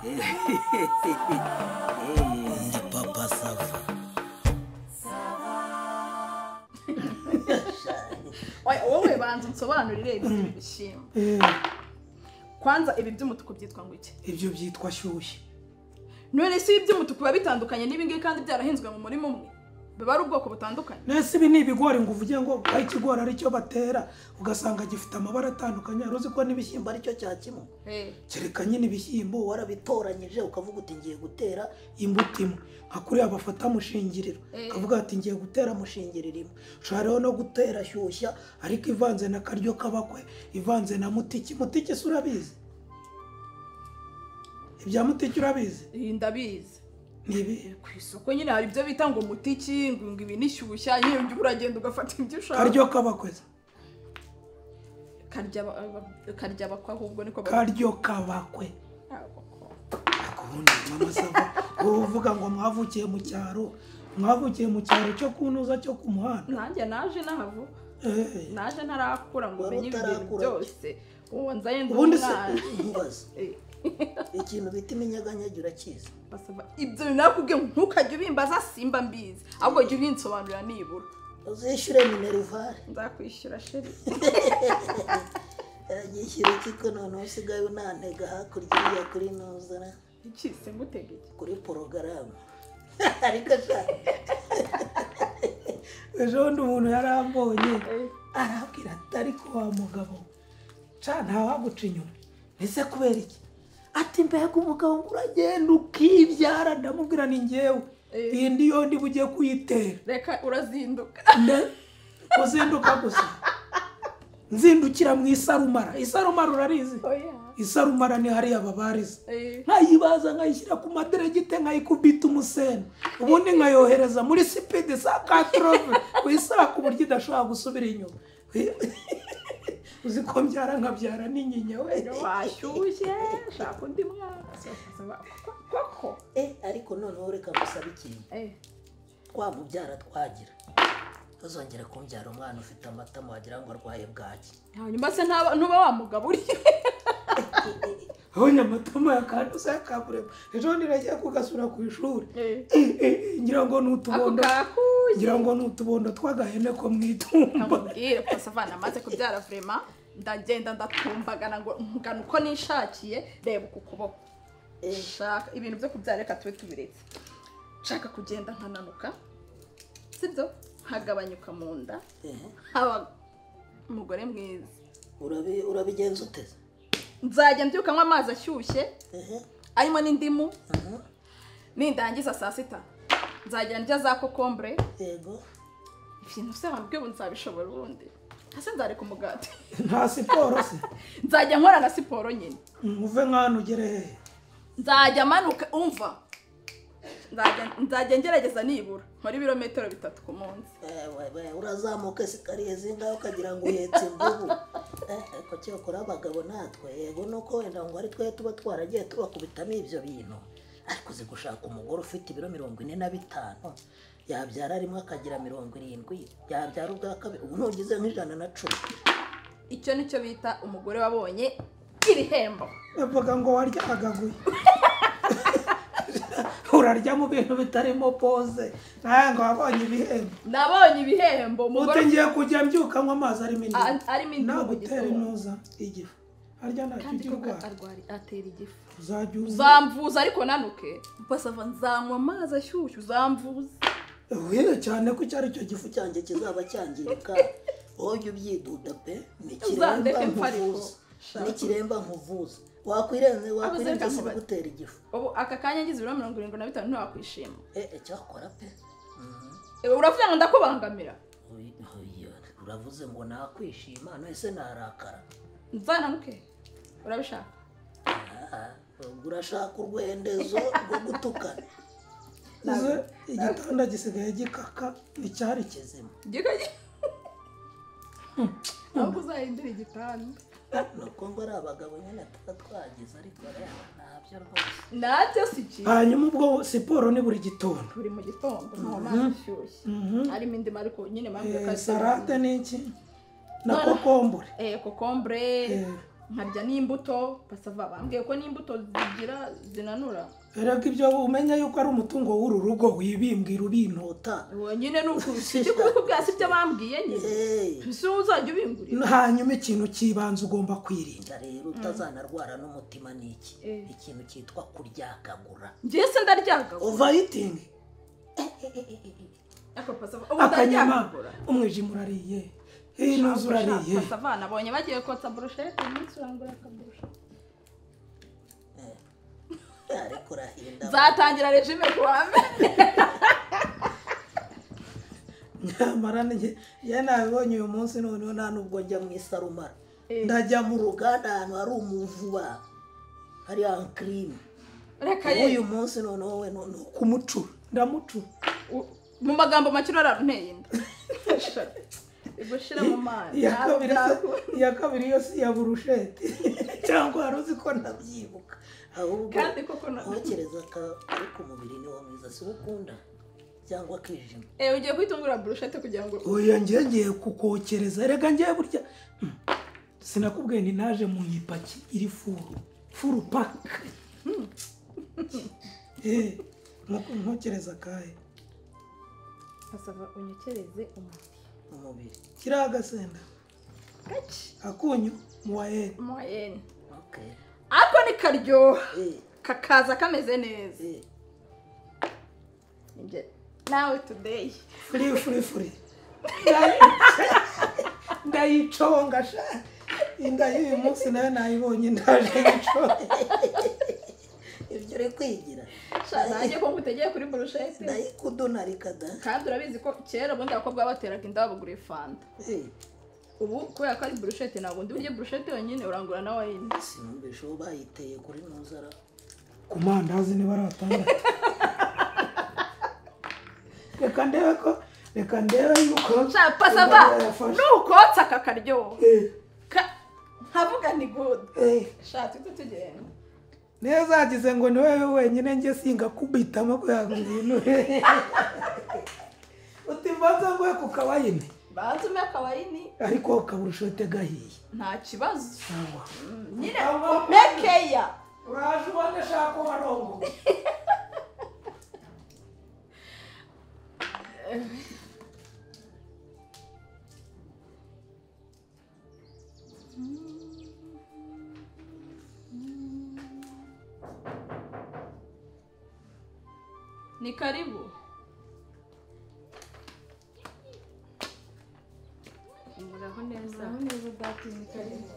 Ndi Papa Sava. Wowe banza unsobanurire ibi bishyimbo. Kwanza ibi by'umutuku byitwa ngo iki? Ibyo byitwa shyushye. None si ibi by'umutuku biba bitandukanye n'ibi ngibi kandi byarahinzwe mu murima umwe? Biba ari ubwoko butandukanye. Nese ibi ni ibigori ngo uvuge ngo ikigori aricyo batera ugasanga gifite amabara atandukanye, uzi ko n'ibishyimbo aricyo cya kimwe. Kereka nyine ibishyimbo warabitoranyije ukavuga uti ngiye gutera imbuto imwe, nka kuriya bafata mushingiriro ukavuga ati ngiye gutera mushingiriro imwe. Ushobora rero no gutera shyushya ariko ivanze na karyo kabakwe, ivanze na mutiki. Mutiki se urabizi? Ibya mutiki urabizi? Ndabizi. Nibi ku isoko nyine hari ibyo bita ngo mutiki, ngo ibi nishyushya, nyine uragenda ugafata ibyo ushaka. Karyo kabakwe. Karya bakwa ahubwo niko karyo kabakwe. Akubundi Mama Sava uvuga ngo mwavukiye mu cyaro, mwavukiye mu cyaro cyo kunuza cyo ku muhanda. Nanjye naje nahavu. Naje ntarakura ngo menye ibintu byose. Uwo nzaye ubundi se nkubaza. Ikintu bita iminyeganyege urakizi? Ibyo nakubwiye ntukajye ubimbaza simba mbizi, ahubwo jya ubinsobanurira nibura. Uzishyure minerivare. Nzakwishyura sheri. Yishyura iki ko noneho usigaye unantega hakurya iriya kuri nuzana? Iki se ngutega iki? Kuri porogaramu. Ariko sha ejo bundi umuntu yarambonye arabwira ati ariko wa mugabo ca ntawaguca inyuma. Ese kubera iki? Ati mbega umugabo uragenda ukibyara. Ndamubwira ni njyewe indi yo ndi bugiye kuyitera. Reka urazinduka. Kuzinduka gusa nzindukira mu isarumara. Isarumara urarizi? Isarumara ni hariya babariza. Nkayibaza nkayishyira ku maderegite nkayikubita umuseno, ubundi nkayohereza muri sipidi sa 80 ku isaha ku buryo idashobora gusubira inyuma. Uzi ko mbyara nkabyara n'inyinya we. Washyushye shaka undi mwana koko. Ariko noneho reka gusaba ikintu. Twamubyara twagira tuzongera kumbyara umwana ufite amatama wagira ngo arwaye bwaki. Hanyuma se ntuba wamugaburiye? Abonye amatama yakanduza yakaburema. Ejo niragiye kugasura ku ishuri ngira ngo n'utubondo, ngira ngo n'utubondo tw'agahene ko mwitumba. Nkubwire ko Savana amaze kubyara vraiment ndagenda ndatumbagana ngo ngana uko nishakiye. Reba uku kuboko. Shaka ibintu byo kubyara reka tube tubiretse. Nshaka kugenda nkananuka, sibyo, nkagabanyuka mu nda, haba umugore mwiza. Urabigenza uteze? Nzajya mbyuka nywa amazi ashyushye arimo n'indimu. Nindangiza saa sita nzajya ndya za kokombure. Yego. Ibintu se wambwiye ubu nzabishobora ubundi? Ese nzareka umugati? Nta siporo se? Nzajya nkora na siporo nyine. Uve nk'ahantu ugere hehe? Nzajya manuka umva. Nzajya ngerageza nibura nkora ibirometero 3 ku munsi. Urazamuka esikariye zingahe ukagira ngo uhetse imvubu. Ariko cyokora abagabo natwe yego nuko wenda ngo ari twe tuba twaragiye tubakubitamo ibyo bintu, ariko uzi gushaka umugore ufite ibiro 45 yabyara rimwe akagira 70, yabyara ubwa kabiri ubu ntugize nk'110. Icyo nicyo bita umugore wabonye ibihembo. Bavuga ngo waryagaguye. Urarya mu bintu bitarimo pose. Ntango wabonye ibihembo. Nabonye ibihembo umugore ngiye kujya mbyuka nywa amazi arimo indimu. Arimo indimu gutera inuza igifu. Harya ntacyo ugira urwara. Arwari atera igifu. Uzajya uzamvuza ariko nanuke. Basava nzanywa amazi ashyushye uzamvuza. Uye cyane ko cyari cyo gifu cyanjye kizaba cyangirika. Wowe ubyiduda pe nikiremba nkuvuza. Wakwirenze wakwirenze gutera igifu. Ubu aka kanya ngize ibiro 75 ntiwakwishima. Cyakora pe. Uravuga ngo ndakubangamira. Uravuze ngo nakwishima none se narakara. Nzananuke. Urabishaka? Urashaka urwendezo rwo gutukana. Igitanda gisigaye gikaka icyari kizima. Gikaka. Ntabwo uzahindura igitanda. Nuko ngo ari abagabo nyine tuba twagize ariko rero ntabyo rwose. Ntabyo si cyiza. Hanyuma ubwo siporo ni buri gitondo. Buri mu gitondo nta mazi ashyushye. Harimo indimu ariko nyine mpamvu salade ni iki? Na kokombure. Kokombure. Nkarya n'imbuto pasava bambwiye ko n'imbuto zigira zinanura. Erega ibyo umenya yuko ari umutungo w'uru rugo wibimbwira ubinota. Nyine nuko sindi kubikubwira si byo bambwiye nyine. Si uzajya ubingurira. Hanyuma ikintu kibanza ugomba kwirinda rero utazanarwara n'umutima niki. Ikintu cyitwa kuryagagura. Ngiye se ndaryagagura. Overeating. Ako pasava akanyama umwijima urariye. Inuzu urariye. Pasava nabonye bagiye kotsa brochette umunsi urangura ka brochette. Ariko urahinda. Nzatangira regime kuwa mbere. Nyamara njye nabonye uyu munsi noneho nta nubwo njya mu isarumara. Ndajya mu ruganda ahantu hari umuvuba. Hari ancreme. Reka ye. Uyu munsi noneho we no kumucura. Ndamucura. Mu magambo make uraranteye inda. Igushira mu mazi. Ya kabiri yo si ya burushete. Cyangwa haruzi ko ndabyibuka. Ahubwo kandi koko ntekereza ko ariko umubiri ni wo mwiza si ukunda cyangwa kijima. Ugiye kwitungura burushete kugira ngo oya ngiye kukokereza rega ngiye burya sinakubwiye ni naje mu ipaki iri furu pack. Nkokereza kahe pasava unyokereze umubiri kiragasenda gaci akunyu muwayene muwayene. Okay. Ako ni karyoha kakaza kameze neza. Nje nawe today free ndayiconga sha inda y'uyu munsi nayo nayibonye ndaje yiconga. Ibyo uri kwigira sha nanjye ko ngutegeye kuri brochette ndayikudonarika da. Kandi urabizi ko kera ubundi abakobwa bateraga inda babaguriye fanta. Ubu kubera ko ari brochette ntabwo ndi burye brochette yonyine urangura na wine. Sinumvishe uwo bayiteye kuri nuzara ku mandazi ni baratanga. Reka ndebe yuko sha pasava nukotsa kakaryoha nkavuga ni good. Sha tugenda neza agize ngo ni wewe wenyine nge singa kubitamo kuyaga ngwino. Utimbanza ngo ku kawayini. Banza ume akawayini ariko kaburushete gahiye. Nta kibazo. Nyine mekeya. Uraje ubone shako warongo. Ni karibu. Muraho neza. Muraho neza dati, ni karibu.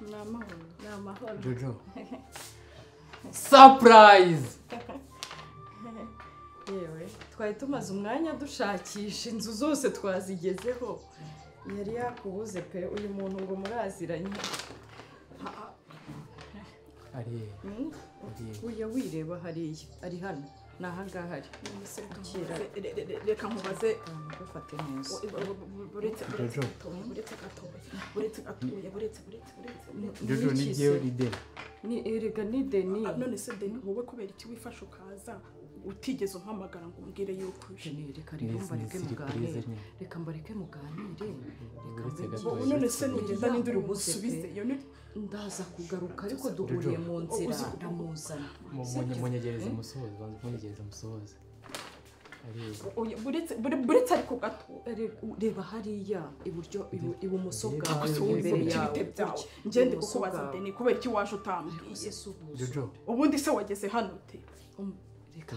Ni amahoro. Ni amahoro. Jojo. Surprise! Yewe, twari tumaze umwanya dushakisha inzu zose twazigezeho. Yari yakubuze pe uyu muntu ngo muraziranye. Ari. Uya wireba hariya, ari hano. Naha ngaha ari. Reka nkubaze gufate neza. Buretse buretse. Jojo ni jewe ni Deni. Ni erega ni Deni. None se Deni wowe kubera iki wifashe ukaza utigeze umpamagara ngo umbwire yuko uje? Reka rero mbareke muganire. Reka mbareke muganire. Reka none se nugenda ninde uri busubize iyo ni ndaza kugaruka ariko duhuriye mu nzira ndamuzana. Munyegereze musohoze, banza munyegereze musohoze. Buretse ariko gato reba hariya iburyo ibumoso bwawe imbere yawe. Ngende kukubaza Deni kubera iki waje utambwiye? Ubundi se wageze hano ute? Reka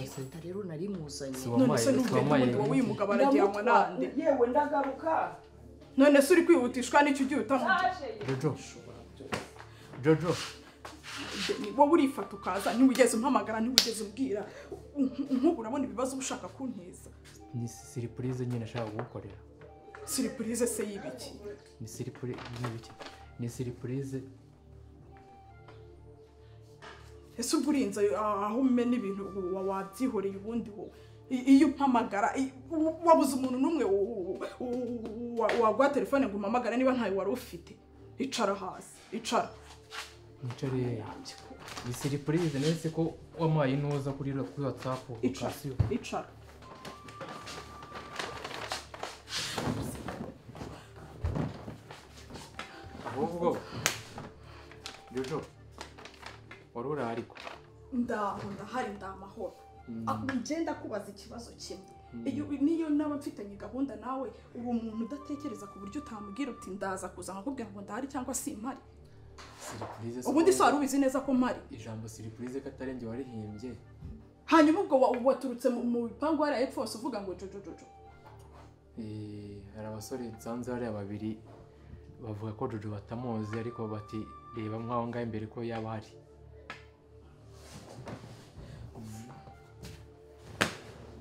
si rero nari muzanye. None se n'ubundi wowe uyu mugabo aragiranwa nande? Yewe ndagaruka. None se uri kwihutishwa n'icyo ugiye utamubwiye? Jojo. Jojo. Wowe urifata ukaza ntiwigeze umpamagara ntiwigeze umbwira. Nk'ubu urabona ibibazo ushaka kunteza. Ni surprise nyine ashaka kugukorera. Surprise se y'ibiki? Ni surprise y'ibiki? Ni surprise. Ese ubwo urinze aho umena ibintu wabyihoreye ubundi wowe iyo umpamagara wabuze umuntu n'umwe waguha telefone ngo umpamagare niba ntayo wari ufite. Icara hasi, icara. Nicare. Ni surprise nese ko wampaye intuza kuri WhatsApp. Icara. Ahubwo Jojo wari uri ariko ndaho ndahari ndamahoro. Ngenda kubaza ikibazo kimwe. Iyo niyo naba mfitanye gahunda nawe uri umuntu udatekereza ku buryo utambwira uti ndaza kuza nkakubwira ngo ndahari cyangwa simpari. Surprise. Ubundi se wari ubizi neza ko mpari? Ijambo surprise katarenze warihimbye. Hanyuma ubwo waturutse mu bipangu hariya hepfo hose uvuga ngo Jojo Jojo. Hari abasore nsanze hariya babiri bavuga ko Jojo batamuzi ariko bati reba nk'aho ngaho imbere ko yaba ahari.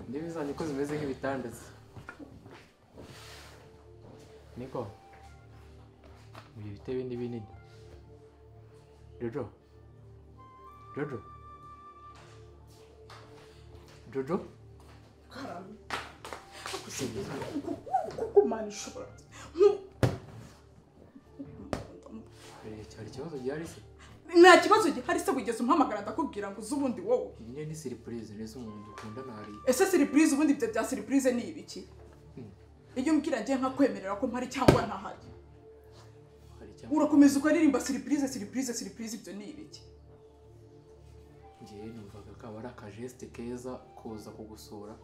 Intebe zanyu ko zimeze nk'ibitanda se. Niko ibi bitebe ni binini. Jojo Jojo Jojo cyari ikibazo gihari se? Nta kibazo gihari se wigeze umpamagara ndakubwira ngo uze ubundi wowe. Nyine ni surprise neza umuntu dukundana hari. Ese surprise ubundi ibyo bya surprise ni ibiki? Iyo umbwira ngiye nkakwemerera ko mpari cyangwa ntahari. Urakomeza ukaririmba surprise surprise surprise ibyo ni ibiki? Ngiye numvaga kaba ari akajeste keza kuza kugusura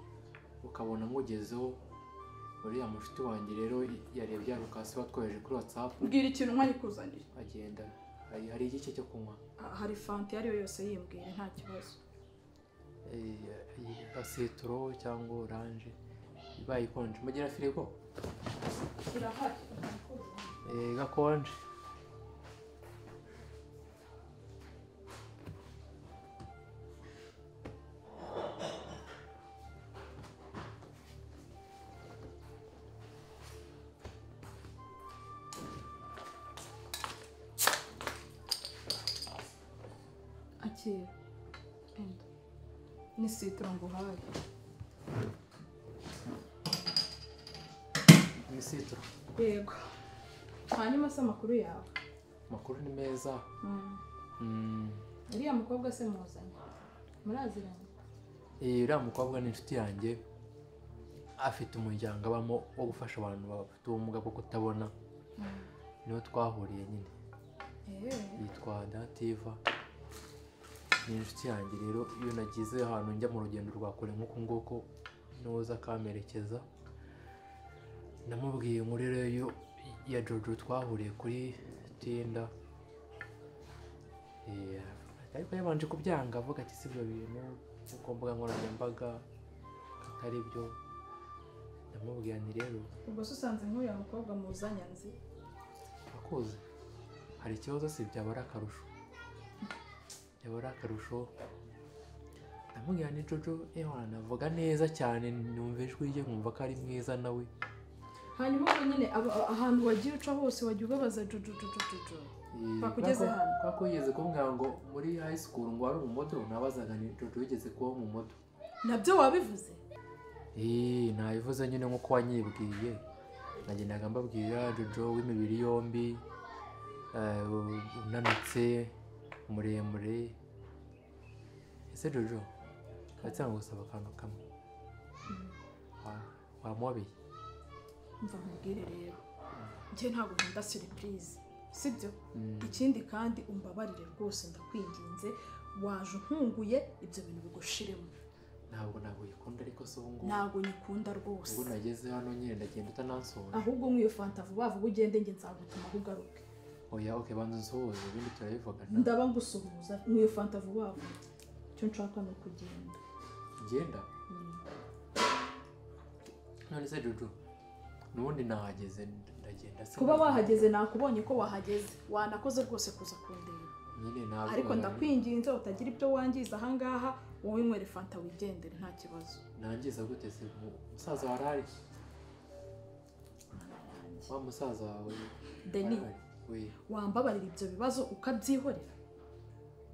ukabona nkugezeho. Uriya mushuti wanjye rero yarebye ya Lucas watwohereje kuri WhatsApp. Mbwira ikintu nkayikuzanira. Agenda hari igice cyo kunywa. Hari fanta iyo ariyo yose yimbwira nta kibazo. Citro cyangwa orange ibaye ikonje. Mugira firigo? Irahari. Gakonje. Akira. Enda. Ni citro nguhaye. Ni citro. Yego. Hanyuma se amakuru yawe? Amakuru ni meza. Uriya mukobwa se muzanye? Muraziranye? Uriya mukobwa ni inshuti yanjye. Afite umuryango abamo wo gufasha abantu bafite ubumuga bwo kutabona. Niho twahuriye nyine. Yitwa Dativa. Ni inshuti yanjye rero iyo nagize ahantu njya mu rugendo rwa kure nk'uku nguku nuza akamperekeza. Namubwiye inkuru rero ya Jojo twahuriye kuri Tinder. Ariko yabanje kubyanga avuga ati si ibyo bintu kuko mbuga nkoranyambaga atari byo. Ndamubwira nti rero ubwo se usanze nk'uriya mukobwa muzanye nzi akuze hari ikibazo si byaba ari akarusho. Byaba ari akarusho. Ndamubwira nti Jojo ewana avuga neza cyane numva ijwi rye nkumva ko ari mwiza nawe. Hanyuma ubwo nyine ahantu wagiye uca hose wagiye ubabaza Jojo Jojo Jojo bakugeze hano. Kuko yigeze kumbwira ngo muri high school ngo wari umumodo nabazaga ni Jojo yigeze kuba umumodo. Nabyo wabivuze? Nabivuze nyine nkuko wanyibwiye. Nagendaga mbabwira Jojo w'imibiri yombi, unanutse, muremure. Ese Jojo ndetse ngusaba akantu kamwe. Wamobeye? Mva nkubwire rero njye ntabwo nkunda surprise sibyo? Ikindi kandi umbabarire rwose ndakwinginze waje unkunguye ibyo bintu bigushiremo. Ntabwo nabuyikunda ariko se ubu ngubu ntabwo nyikunda rwose. Ubwo nageze hano nyine ndagenda utanansura. Ahubwo nk'iyo fanta vuba vuba ugende njye nzagutuma aho ugaruke. Oya okay banza unsuhuze ibindi turabivugana. Ndaba ngusuhuza nk'iyo fanta vuba vuba. Icyo nshaka ni ukugenda. Genda? None se Jojo nubundi nahageze ndagenda se. Kuba wahageze nakubonye ko wahageze wanakoze rwose kuza kundeba. Nyine ntabwo ariko ndakwinginze utagira ibyo wangiza aha ngaha wowe inywere fanta wigendere nta kibazo. Nangiza gute se musaza warari? Wa musaza wawe Deni wambabarira ibyo bibazo ukabyihorera.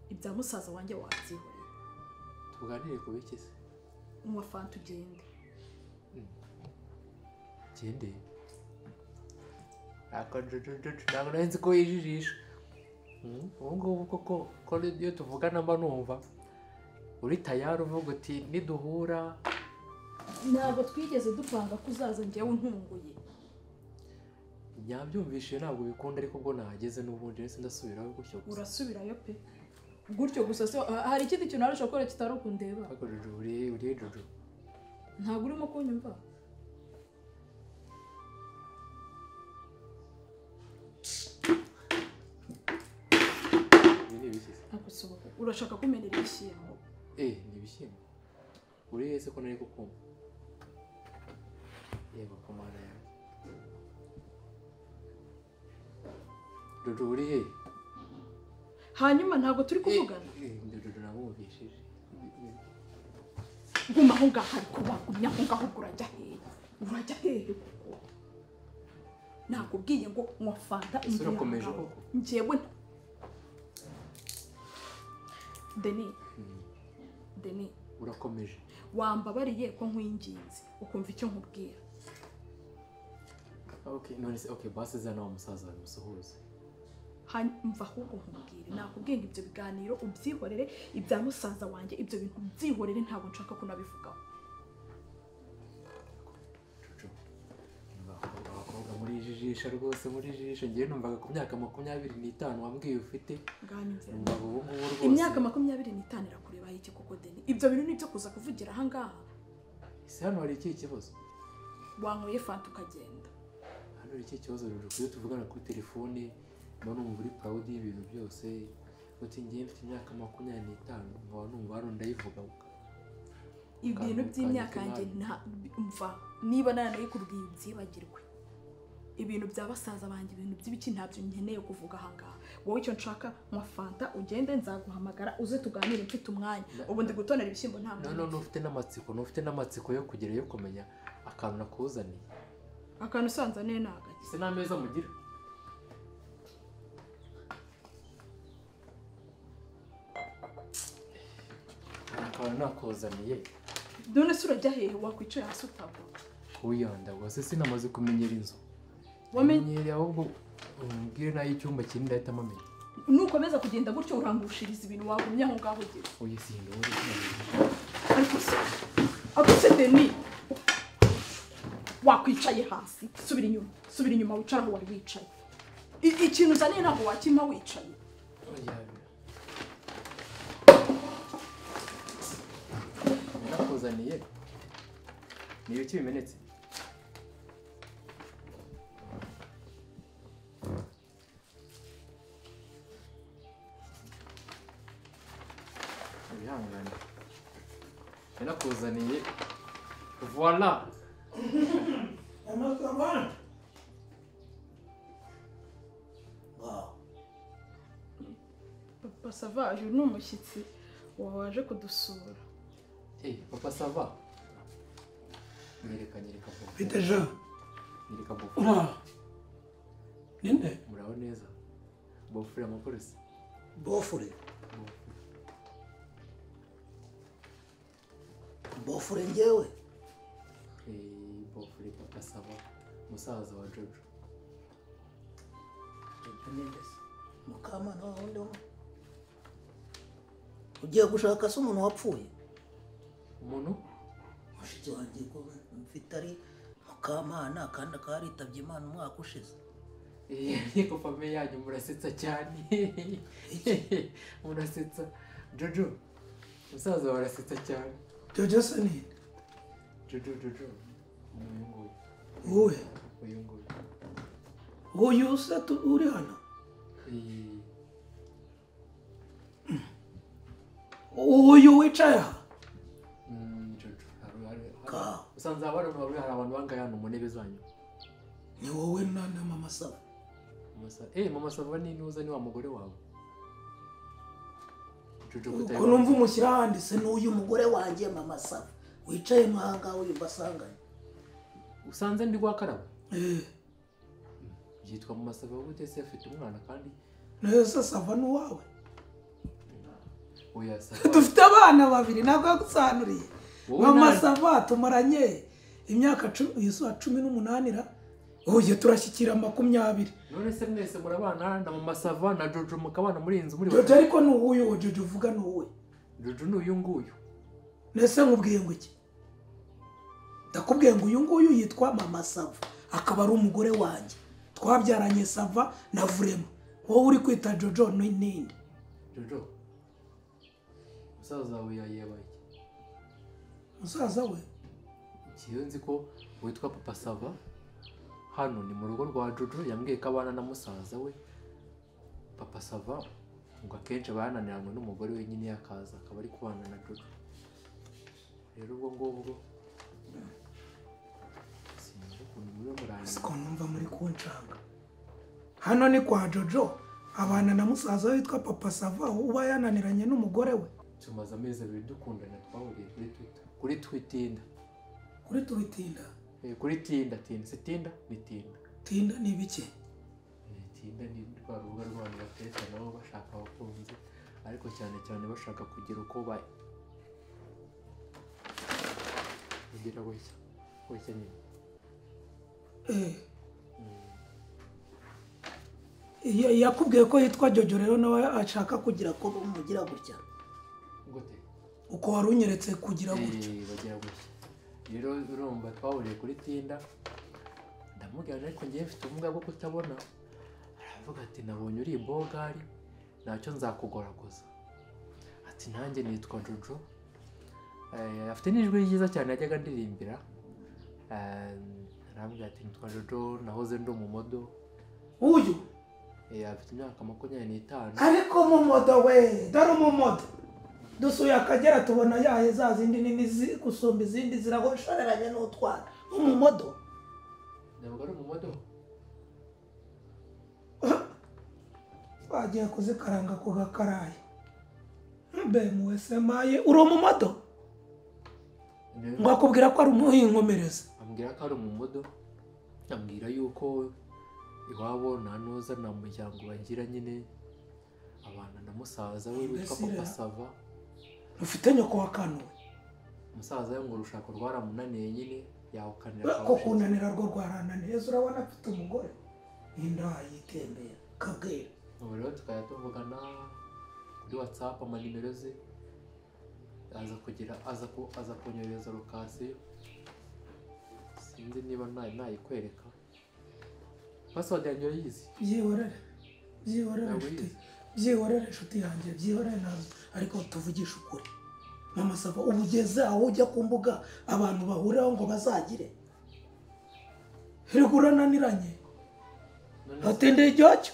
Ibya musaza wanjye wabyihorera. Tuganire ku biki se? Unywa fanta ugende. Gende? Ako Jojo ntabwo nari nzi ko yijijisha. Ubu ngubu koko ko iyo tuvugana mba numva uri tayari uvuga uti niduhura. Ntabwo twigeze dupanga ko uzaza njyewe untunguye. Nyabyumvishije ntabwo bikunda ariko ubwo nahageze n'ubundi rese ndasubirayo gutyo gusa. Urasubirayo pe. Gutyo gusa se hari ikindi kintu arusha gukora kitari ukundeba? Ariko Jojo uri Jojo. Ntabwo urimo kunyumva. Urashaka kumenera ibishyimbo? Ni ibishyimbo. Uri hese ko nari kukumva. Yego komana yanjye. Jojo uri he? Hanyuma ntabwo turi kuvugana. Jojo namwumvishije. Guma aho ngaho ariko wagumya aho ngaho urajya hehe? Urajya hehe koko? Nakubwiye ngo nywa fanta. Urakomeje koko? Njyewe Deni urakomeje. Wambabariye ko nkwinginze ukumva icyo nkubwira. Okay, none se okay basi zana wa musaza wawe musuhuze. Mva ahubwo nkubwire, nakubwiye ngo ibyo biganiro ubyihorere, ibya musaza wanjye ibyo bintu ubyihorere, ntabwo nshaka ko nabivugaho. Abakobwa muri jijisha rwose, muri jijisha. Ngiye numvaga ku myaka 25 wambwiye ufite. Numvaga ubu ngubu rwose. Imyaka 25 irakureba iki koko Deni? Ibyo bintu nibyo kuza kuvugira aha ngaha. Ese hano hari ikihe kibazo? Wanyweye fanta ukagenda. Hano hari ikihe kibazo rero? Iyo tuvugana kuri telefone mbona numva uri proud y'ibintu byose. Uti ngiye mfite imyaka 25 nkaba numva hano ndayivuga. Ibintu by'imyaka yanjye mva niba naranayikubwiye ubyibagirwe. Ibintu bya basaza banjye, ibintu by'ibiki ntabyo nkeneye kuvuga aha ngaha. Wowe icyo nshaka nywa fanta ugende, nzaguhamagara uze tuganire mfite umwanya. Ubu ndi gutonera ibishyimbo nta mwanya. No ufite n'amatsiko, ufite n'amatsiko yo kugera yo kumenya akantu nakuzaniye. Akantu usanzaniye ni agaki? Se n'ameza mugira? Akantu nakuzaniye. None se urajya hehe? Wakwicaye hasi utagwa. Oya ndagwa se sinamaze kumenyera inzu. Wamenyereye ahubwo umbwire nayo icyumba kinini ndahita mpamenya. Nukomeza kugenda gutyo urangushiriza ibintu wagumye aho ngaho ugeze. Oya sindore. Ariko se agutse Deni wakwicaye hasi, subira inyuma, subira inyuma wicara aho wari wicaye. Ikintu uzaniye ntabwo wakimpa wicaye. Oya. Nakuzaniye. Ni ibiki bimenetse? Nakuzaniye. Voilà. Wow. Papa Sava, uyu ni umushyitsi waje kudusura. Papa Sava. Nyereka papa. Bite Jean. Nyereka papa. Ura. Ninde? Muraho neza. Bofure amapolisi. Bofure. Bofure njyewe. Bofure Papa Sava, musaza wa Jojo. Ninde se? Mukamana wundi wo. Ugiye gushaka se umuntu wapfuye? Umuntu? Mushiki wanjye ko mfite ari Mukamana kandi akaba yaritabye Imana umwaka ushize. Ariko famiye yanyu murasetsa cyane. Murasetsa. Jojo, musaza wawe arasetsa cyane. Jojo se ni? Jojo. Uyu nguyu. Wowe? Uyu nguyu. Uyu se uri hano? Uyu wicaye aha? Jojo. Usanze abantu hari abantu bangahe hano mu ntebe zanyu? Ni wowe na Mama Sava. Mama Sava ni nuza ni wa mugore wawe. Uko numva umushyira ahandi se n'uyu mugore wanjye Mama Sava wicaye muhanga uyu mbasanganye. Usanze ndi gwakaraba? Byitwa Mama Sava gute se afite umwana kandi? Nese Sava ni uwawe? Oya Sava. Dufite abana babiri ntabwo yagusanuriye. Mama Sava tumaranye imyaka 18 ra. Oye turashyikira 20. None se mwese murabana na Mama Sava na Jojo mukabana muri inzu muri Jojo ariko ni uyu Jojo uvuga ni uwe. Jojo ni uyu nguyu. Nese nkubwiye ngo iki? Ndakubwiye ngo uyu nguyu yitwa Mama Sava akaba ari umugore wanjye. Twabyaranye Sava na Vurema. Wowe uri kwita Jojo ninde? Jojo musaza wawe yabaye iki? Musaza we ikiyo nzi ko witwa Papa Sava, hano ni mu rugo rwa Jojo, yambwiye ko abana na musaza we Papa Sava, ngo akenshi abananiranywe n'umugore we nyine yakaza akaba ari kubana na Jojo. Rero ubwo ngubwo sinzi ukuntu muri muranga, siko numva muri kuncanga. Hano ni kwa Jojo abana na musaza we witwa Papa Sava uba yananiranye n'umugore we. Tumaze amezi abiri dukundana, twahuriye kuri Twitter, kuri Twitinda, kuri Twitinda, kuri Tinda, Tinda si Tinda ni Tinda. Tinda ni biki? Tinda ni rwa rubuga rw'abantu batereta nabo bashaka abakunzi, ariko cyane cyane bashaka kugira uko bagira gutya gutya nyine. Yakubwiye ko yitwa Jojo rero nawe ashaka kugira ko umugira gutya gute? Uko wari unyeretse kugira gutya bagira gutya. Rero urumva twahuriye kuri Tinda, ndamubwira ariko ngiye mfite ubumuga bwo kutabona. Aravuga ati nabonye uri imbogari ntacyo nzakugoragoza. Ati nanjye nitwa Jojo. Afite n'ijwi ryiza cyane yajyaga ndirimbira. Arambwira ati nitwa Jojo, nahoze ndi umumodo. Uyu afite imyaka 25. Ariko umumodo we, dore umumodo. Dusuye Akagera tubona yahe za zindi nini gusumba izindi ziragoshoreranye n'utwana. Umumodo ntabwo ari umumodo, bagiye kuzikaranga ku gakarayi. Mbe muwesemaye uri umumodo? Ngo akubwira ko ari umuhinkomereza. Ambwira ko ari umumodo, ambwira yuko iwabo nta nuza nta muryango bagira nyine, abana na musaza we witwa Papa Sava. Ufite nyoko wa Kano? Musaza we ngo urushako rwaramunaniye nyine yawukanira. Ko kunanira rwo rwarananiye, urabona afite umugore inda yitembera kabwira. Ubu rero tukajya tuvugana kuri WhatsApp amanimero ze, aza kugira aza kunyohereza lokasiyo, sinzi niba nayikwereka. Password yanjye urayizi? Byihorere, byihorere inshuti, byihorere inshuti yanjye, byihorere nazo. Ariko tuvugishe ukuri Mama Sava, ubu ugeze aho ujya ku mbuga abantu bahuriraho ngo bazagire hirwa urananiranye atendeye igihe.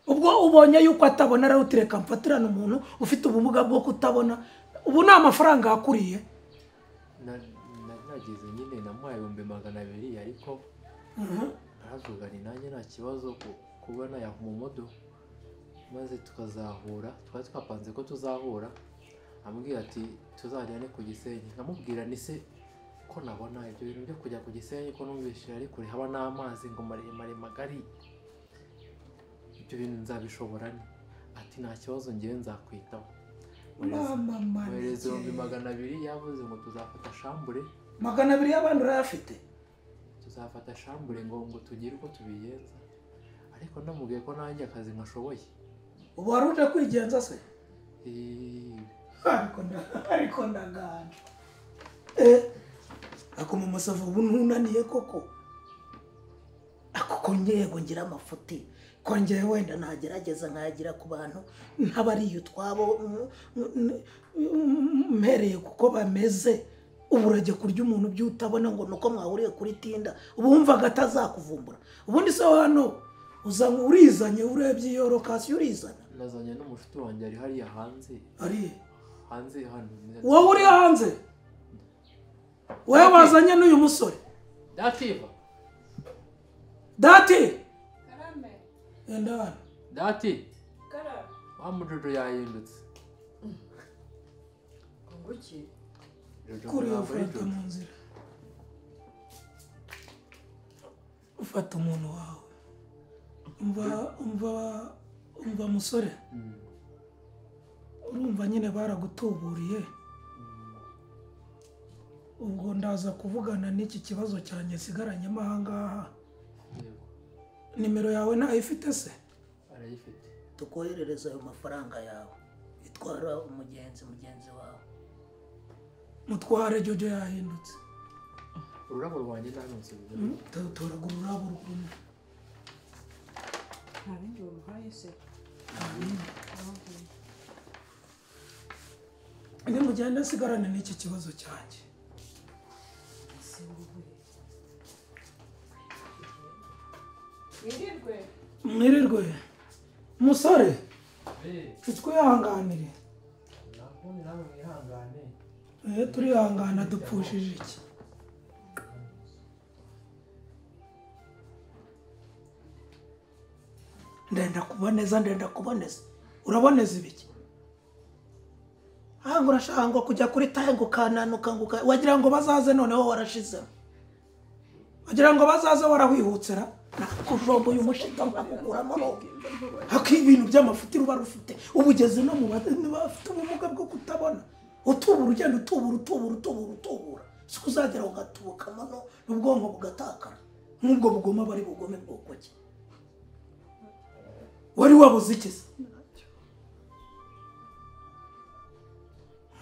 Ubwo ubonye yuko atabona rero utireka mfatirana umuntu ufite ubumuga bwo kutabona, ubu ni amafaranga yakuriye. Nageze nyine namuhaye 200,000 ariko aravuga ni nanjye nta kibazo kubona yaha umumodo, maze tukazahura. Twari twapanze ko tuzahura, ambwira ati tuzajyane ku Gisenyi. Nkamubwira ni se ko nabona ibyo bintu byo kujya ku Gisenyi ko numvise ari kure haba n'amazi ngo maremare magari, ibyo bintu nzabishobora ni? Ati nta kibazo ngewe nzakwitaho. Mwohereza 200,000, yavuze ngo tuzafata shambure. 200 y'abandi urayafite? Tuzafata shambure ngo tugire uko tubigenza, ariko ndamubwiye ko nanjye akazi nkashoboye. Ubu wari uje kwigenza se? Ariko ndaganje. Ako Mama Sava ubu ntunaniye koko? Ako ko yego ngira amafuti, ko ngewe wenda nagerageza nkayagira ku bantu ntabariye utwabo mpereye kuko bameze. Ubu urajya kurya umuntu byo utabona ngo nuko mwahuriye kuri Tinda, ubu wumvaga atazakuvumbura. Ubundi se hano uzanye urizanye urebye iyo lokasiyo urizana? Nazanye n'umushuti wanjye ari hariya hanze. Ari hanze hano. Wowe uri hanze? Wowe wazanye n'uyu musore? Dativa. Dati. Karame. Enda hano. Dati. Karame. Wa mujojo yahindutse. Nguki? Kuri iyo fanta mu nzira. Ufata umuntu wawe. Umva musore. Urumva nyine baragutuburiye. Ubwo ndaza kuvugana n'iki kibazo cyanjye sigaranyemo aha ngaha. Nimero yawe ntayifite se? Arayifite. Tukoherereza ayo mafaranga yawe. Itwara umugenzi wawe. Mutware Jojo yahindutse. Ururabo rwanjye ntanonse. Toragura ururabo rwumwe. Nta bindi bamuhaye se? Nimugende nsigarane n'iki kibazo cyanjye. Mwirirwe. Mwirirwe. Musore. Twihanganire. Nakundi nawe mwihangane. Turihangana dupfushije iki? Ndenda kuboneza, ndenda kuboneza. Uraboneza ibiki? Ngo urashaka ngo kujya kuri taye ngo ukananuka ngo wagira ngo bazaze noneho warashizemo. Wagira ngo bazaze warahwihutsera. Nakujomboye umushita nkakukuramo roho. Hako ibintu by'amafuti ruba rufite ubugeze no mu bafite ubumuga bwo kutabona. Utubura ugenda utubura utubura utubura utubura. Siko uzagera ugatubukamo no n'ubwonko bugatakara. Nk'ubwo bugoma bari bugome bwoko ki? Wari wabuze iki se?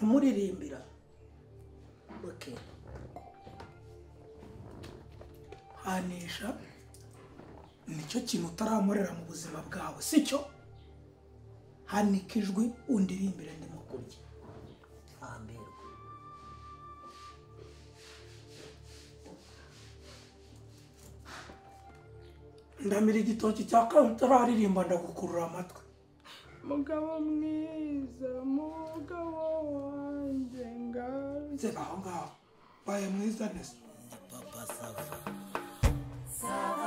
Nkumuririmbira. Okay. Hanisha nicyo kintu utarankorera mu buzima bwawe, sicyo? Hanika ijwi undirimbire ndimo kurya. Hambirwa. Ndamira igitoki cya kabiri utararirimba ndagukurura amatwi. Mugabo mwiza, mugabo wanjye nze aho ngaho. Baye mwiza neza. Papa Sava. Sava.